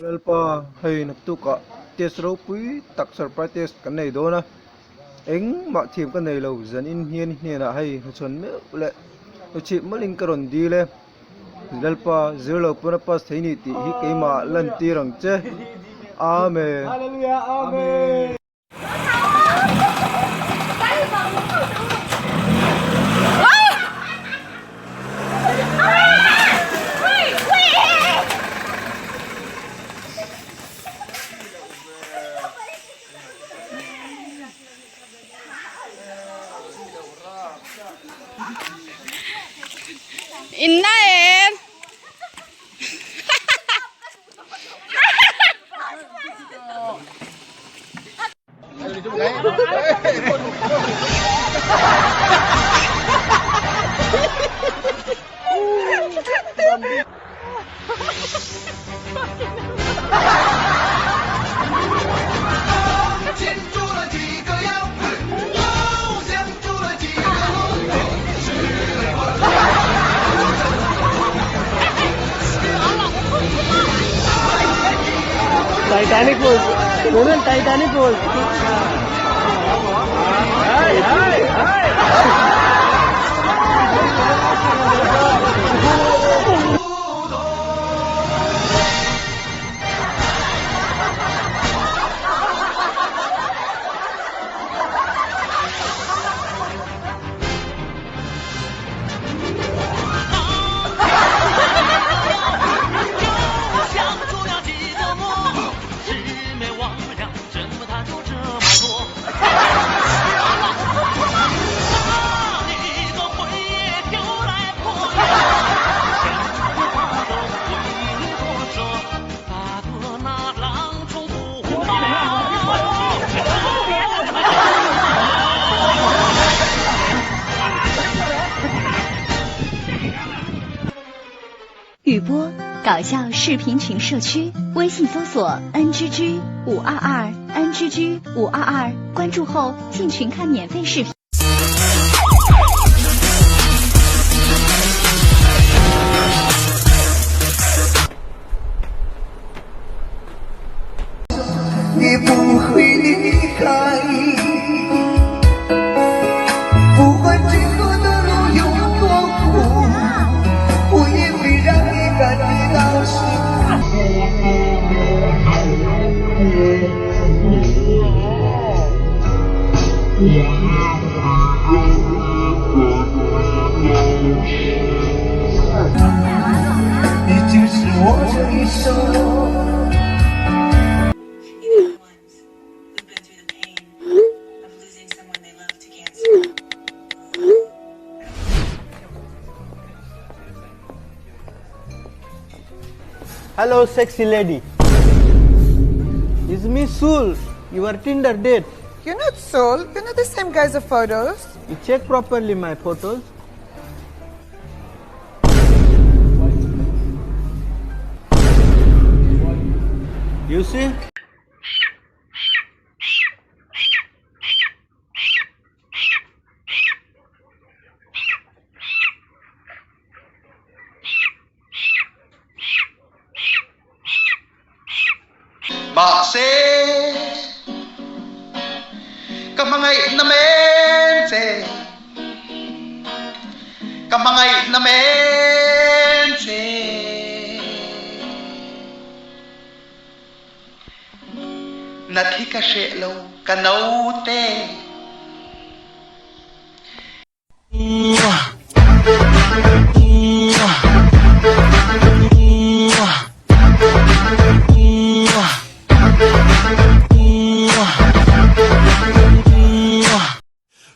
Lalpa hei naktukah test ropui tak surprise test kan nei dawn a engmah thiam ka nei lo zanin hian hnenah hei hnuchhawn meuh leh hnuchhip mawlhin ka rawn dil e. Lalpa zir lo pawn a pass thei ni tih hi keimah lan tir ang che. Amen. Inna em. Titanic pose. Ronan Titanic pose. 雨波搞笑视频群社区， 微信搜索 “ngg 五二二 ngg 五二二”， 关注后进群看免费视频。 你不会离开， 不管今后的路有多苦， 我也会让你感觉到幸福。 你就是我这一生。 Hello sexy lady. It's me Sul, your Tinder date. You're not Sul. You're not the same guy as the photos. You check properly my photos. You see? Mahse, ka hmangaih na men che, ka hmangaih na men che. Na thi ka hreh lo, ka naute.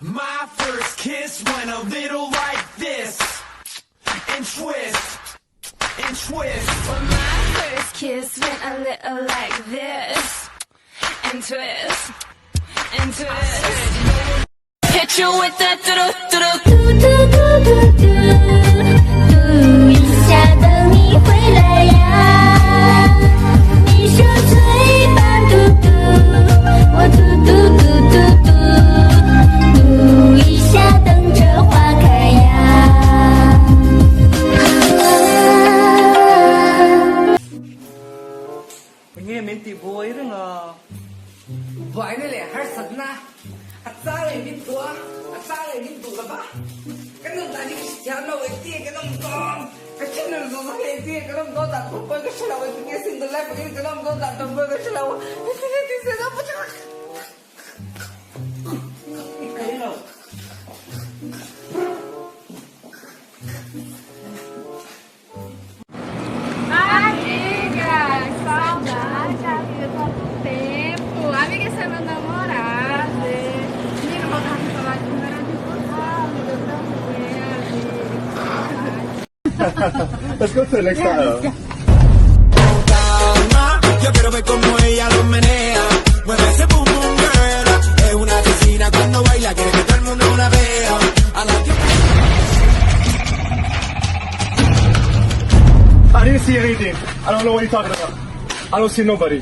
My first kiss went a little like Enge min tih buai reng a? Buaina leh harsatna a chang leh min duh a, a chang leh min duh lo va. Ka nun dan hi ka hrethiam lo engtin nge kan awm dawn? Ka channel zawh zawh hi engtin nge kan awm dawn dan tur pawhin ka hre lo, engtin nge single life angin kan awm dawn dan tur pawhin ka hre lo, engtin nge tih se dawn I kai lo. Amiga, que saudade, amiga, quanto tempo. Amiga, esse é meu namorado. Menino, eu tava com saudade de morar de você, amiga, também, amiga. Let's go to the next aisle. Yo quiero ver cómo ella lo menea. Mueve ese boom boom girl. Es una asesina cuando baila, quiere que todo el mundo la vea. A la I didn't see anything. I don't know what you're talking about. I don't see nobody.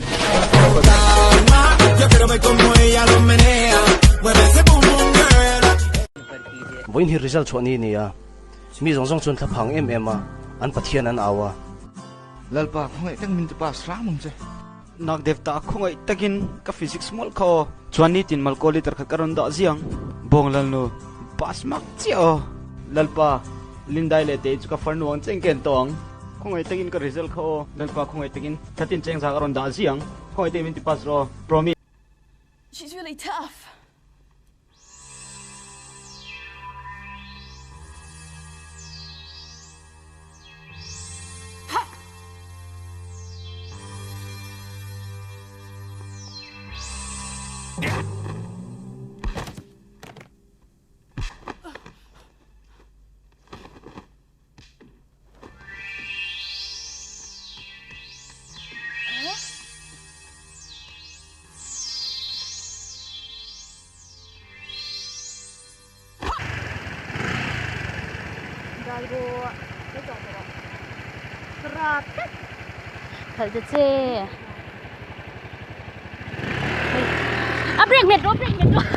Yo quiero ver cómo ella lo menea. Mueve ese boom boom girl. Vawiin hi result chhuah ni a ni a, mi zawng zawng chuan thlaphang em em a, an Pathian an au a. Lalpa khawngaih tak min ti pass hram ang che. Nak devta khawngaih takin ka physics mawlh kha aw. Chuan nitin malkaw liter khat ka rawn dah ziang. Bawng Lalnu, pass mak chiah aw. Lalpa, Lindai leh Tei chu ka farnu ang cheng ken tawh ang. Khawngaih takin ka result kha aw. Lalpa khawngaih takin thatin chengza ka rawn dah ziang. Khawngaih takin min ti pass rawh aw. Promise. She's really tough. Khalh ta che. A break met rawh break met rawh.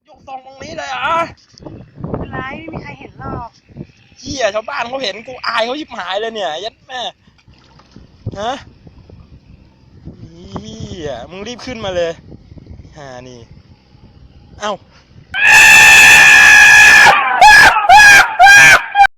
ยกทรงตรงนี้เลยเหรอ เป็นไรไม่มีใครเห็นหรอก เหี้ยชาวบ้านเขาเห็นกูอายเขาชิบหายเลยเนี่ยยัดแม่ฮะเหี้ยมึงรีบขึ้นมาเลยห่านี่ เอ้า